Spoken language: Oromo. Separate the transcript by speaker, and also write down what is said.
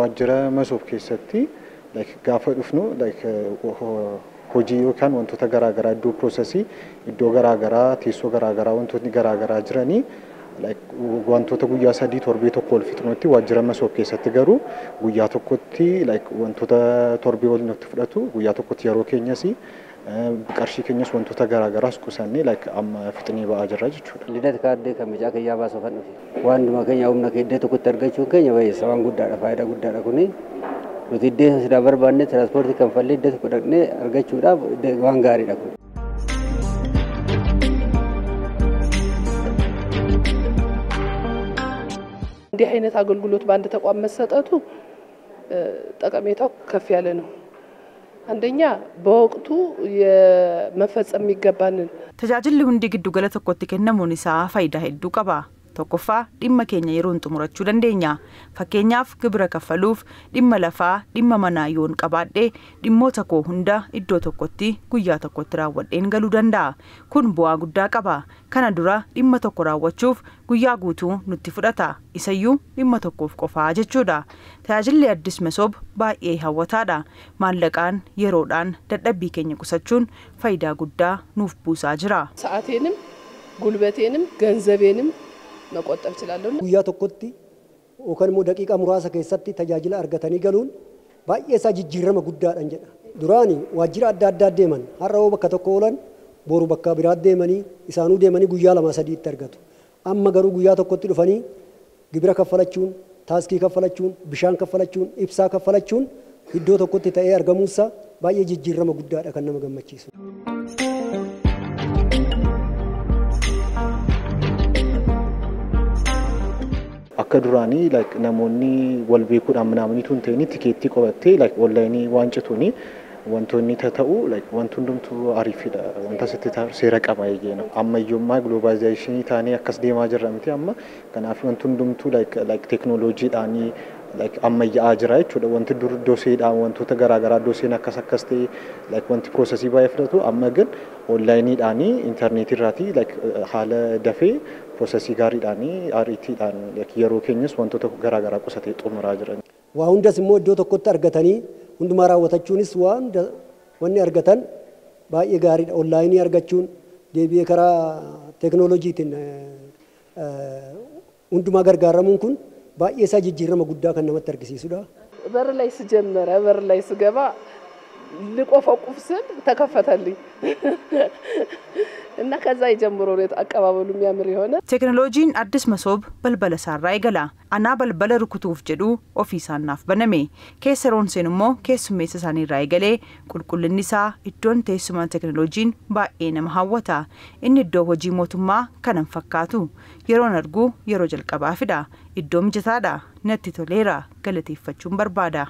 Speaker 1: Waajjira Masoob keessatti gaafa dhufnu hojii yookaan wantoota garaagaraa iddoo piroosesii iddoo garaagaraa teessoo garaagaraa wantootni garaagaraa jiranii wantoota guyyaa 3 torbee tokko ol fixnutti waajjira Masoob keessatti garuu guyyaa tokkotti wantoota torbee ol nutti fudhatu guyyaa tokkotti yeroo keenyas qarshii keenyas wantoota garaagaraas qusannee amma fixnee ba'aa jirra jechuudha.
Speaker 2: Lidat kaardii kan bicaa kiyyaa baasuu kan dhufe waanuma keenya humna kee iddoo tokkotti argachuun keenya baay'eessa waan guddaadha faayidaa guddaadha kuni nuti iddoo silaa barbaanne tiraanspoortii kanfallee iddoo tokko dhaqnee argachuudhaaf waan gaariidha kun.
Speaker 3: እንዲህ አይነት አገልግሎት በአንድ ተቋም መሰጠቱ ጠቀሜታው ከፍ ያለ ነው። አንደኛ በወቅቱ የመፈጸም የሚገባንን
Speaker 4: Tajaajilli hundi giddu gala tokkotti kennamuun isaa faayidaa hedduu qaba. Tokkoffaa dhimma keenya yeroon xumurachuu dandeenya. Fakkeenyaaf gibira kaffaluuf dhimma lafaa, dhimma manaa yoon qabaadhe dhimmoota koo hunda iddoo tokkotti guyyaa tokkotti raawwadheen galuu danda'a. Kun bu'aa guddaa qaba. Kana dura dhimma tokko raawwachuuf guyyaa guutuu nutti fudhata. Isayyuu dhimma tokkoof qofaa jechuudha. Tajaajilli Addis Masoob baay'ee hawwataadha. Maallaqaan yeroodhaan dadhabbii keenya qusachuun faayidaa guddaa nuuf buusaa jira.
Speaker 3: ሰዓቴንም ጉልበቴንም ገንዘቤንም መቆጠብ እችላለሁ።
Speaker 5: Guyyaa tokkotti yookaan immoo daqiiqaa muraasa keessatti tajaajila argatanii galuun baay'ee isaa jijjiirama guddaadhaan jedha. Duraani waajjira adda addaa deeman har'a hoo bakka tokko oolan boru bakka biraa deemanii isaanuu deemanii guyyaa 2 3 itti argatu. Amma garuu guyyaa tokkotti dhufanii gibira kaffalachuun, taaskii kaffalachuun, bishaan kaffalachuun, ibsaa kaffalachuun iddoo tokkotti ta'ee argamuunsa baay'ee jijjiirama guddaadha kan nama gammachiisu.
Speaker 1: Akka duraanii namoonni wal beekuudhaan minaaminitu hin ta'in tikeettii qabattee onlaayinii waan cituuni wantoonni ta'u wanti hundumtuu ariifidha. Wanta sitti seera qaba eeyyena. Ammayyummaa giloobaayizeeshinii taanee akkas deemaa jirra miti amma. Kanaaf wanti hundumtuu teekinooloojiidhaan ammayyaa'aa jira jechuudha. Wanti dur doseedhaan wantoota garaagaraa doseen akkas akkas ta'e wanti piroosesii baay'ee fudhatu amma ግን onlaayiniidhaan intarneetii irraatii haala dafee piroosesii gaariidhaan ariitiidhaan yeroo keenyas wantoota garaagaraa qusatee xumuraa jiran.
Speaker 5: Waa hundas immoo iddoo tokkotti argatanii hundumaa raawwatachuunis waan wanni argatan baay'ee gaariidha. Onlaayinii argachuun deebi'ee karaa teekinooloojiitiin hundumaa gargaaramuun kun baay'ee isaa jijjiirama guddaa kan namatti argisiisudha.
Speaker 3: በር ላይ ስጀመረ በር ላይ ስገባ ልቆፈቁፍ ስል ተከፈተልኝ እና ከዛ የጀምሮ ነው አቀባበሉ የሚያምር የሆነ።
Speaker 4: Teekinooloojiin Addis Masoob balbala isaarraa eegala. Anaa balbala rukutuuf jedhu ofii isaan naaf baname. Keessa yeroon seenu immoo keessummeessa isaaniirraa eegalee qulqullinni isaa iddoon teessuma teekinooloojiin baay'ee nama hawwata. Inni iddoo hojii mootummaa kanan fakkaatu. Yeroon argu yeroo jalqabaafidha. Iddoo mijataadha. Natti toleera. Galateeffachuun barbaada.